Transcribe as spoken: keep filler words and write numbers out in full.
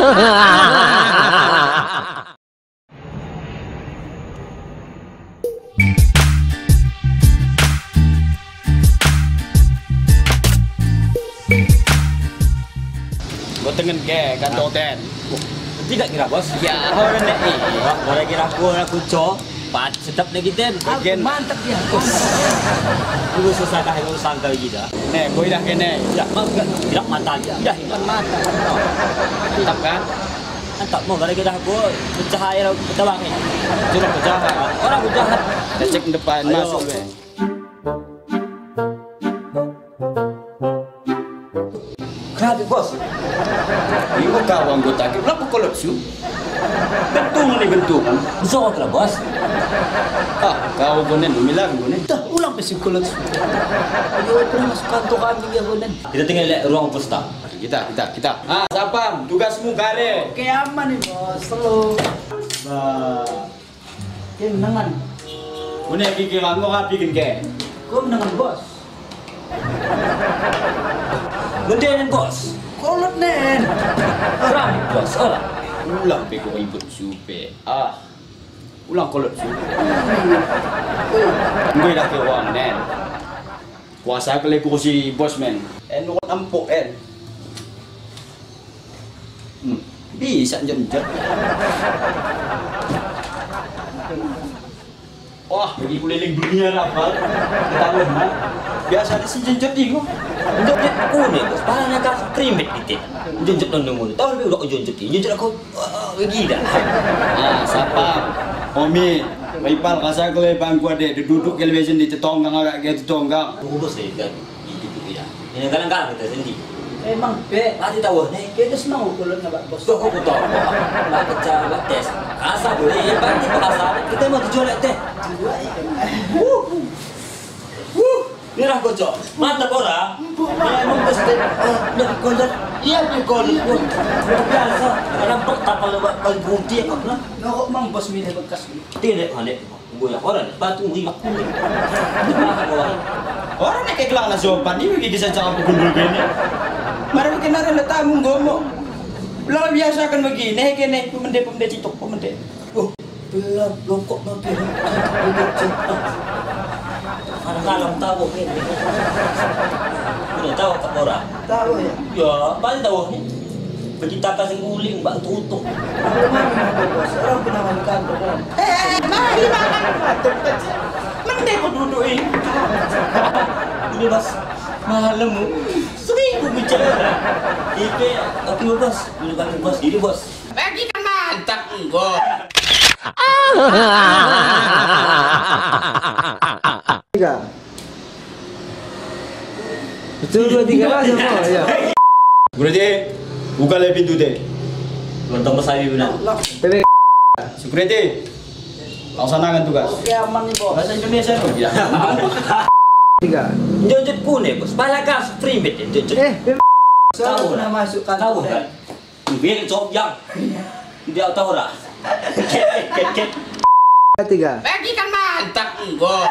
Gotengen ke, kantoten. Tidak kira, Bos. Ya, hau nene. Wah, gara kira ku, aku co. Pat sedap ne kiten. Bagian mantap dia. Dulu susah kah, susah kah kita. Ne, boi dah kene. Tidak, maaf, tidak, tidak mata dia. Tidak, tidak mata. Mantap kan? Mantap mo, gara kira ku pecah air, pecah bangi. Curang pecah. Orang pecah. Cek depan masuk be. Kenapa, Bos? Imo kau anggota ke, ulang kukolotsu. Bentung ni bentungan. Bisa kau kira, Bos? Ah, kau konen, umilang konen. Dah, ulang pe si kolotsu. Ayo, pernah masuk kantor kami ya konen. Kita tinggal di ruang pesta. Kita, kita, kita. Ah, Satpam, tugasmu kare. Oke, aman ni, Bos. Selalu. Bah. Ke menengan. Une kiki nganggo ngapi ken ke? Ko menengan, Bos. Mende nen, Bos. Kolot nen. Ram, Bos. Ola. Ulang pe ko ribut supe. Ah. Ulang kolot supe. Enggo idah ke uang nen. Kuasa kele kursi bos men. En rot empuk en. Hmm. Bisa njot-njot. Wah, bagi kuliling dunia rapal. Ketahuan, ha? Biasa ada si njot-njot i ko. Njot-njot kune, Bos. Pala naka krimbet kite. Njot-njot nang nunggu. Tahu lebih udah njot-njot i. Njot-njot aku. Wah, bagi dah. Ah, Satpam. Omi, ripal kasa kele bangku ade, duduk kele besen di tetonggang, agak ke tetonggang. Tunggu, Bos, saya kan. Itu dia. Ini kadang-kadang kita sendiri. Emang pe. Ati tawehne. Ke des mau kolot nabak, Bos. Tuh, aku tahu. Nggak pecah, nggak tes. Kasa boleh, ya, pasti kasa. Kita mau tujuan teh. Wuh. Wuh. Nirah kocok. Mantap ora? Empuk, Bang. Ya, emang bos teh. Eh, ndak kolot. Iya, pe kolot. Wah, luar biasa. Kadang pek tapal, Bos, kali berhenti ya, Bos. Nokok mang bos milih bekas. Tidak, Bos. Goyang orang, batu riwak kuning. Orang ne ke kelak na sopan, ini bagi kisah cakap begundul gini. Mari bikin ada letamu nggomo. Lo biasa kan begini, kene pemende-pemende citok pemende. Oh, belum longkok nanti. Anak alam tahu ini. Udah tahu tak orang? Tahu ya? Ya, paling tahu ni. Pecinta kasih guling, bak tutuk. Kalau mami mau bos, orang pernah makan tuh, kan? Eh, mari makan, mantep kecil. Mending kau duduk ini. Ini, Bos, malam mu. Seribu bicara. Ipe, aku, Bos, dulu kami, Bos, ini, Bos. Bagi kan mantap, enggo. Tiga. Satu, dua, tiga, masuk, oh, ya. Security, buka le pintu te. Lontong besar ini benar. P B. Security, laksanakan tugas. Oke, aman nih, Bos. Bahasa Indonesia tuh. Ya. Tiga. Njot-njot kune, Bos. Pala gas primbet, njot-njot. Eh, P B. Tahu pernah masuk kantor, tahu kan? Biar cop yang. Dia tahu ora? Ket, ket, ket. Tiga. Bagi kan mantap, enggo.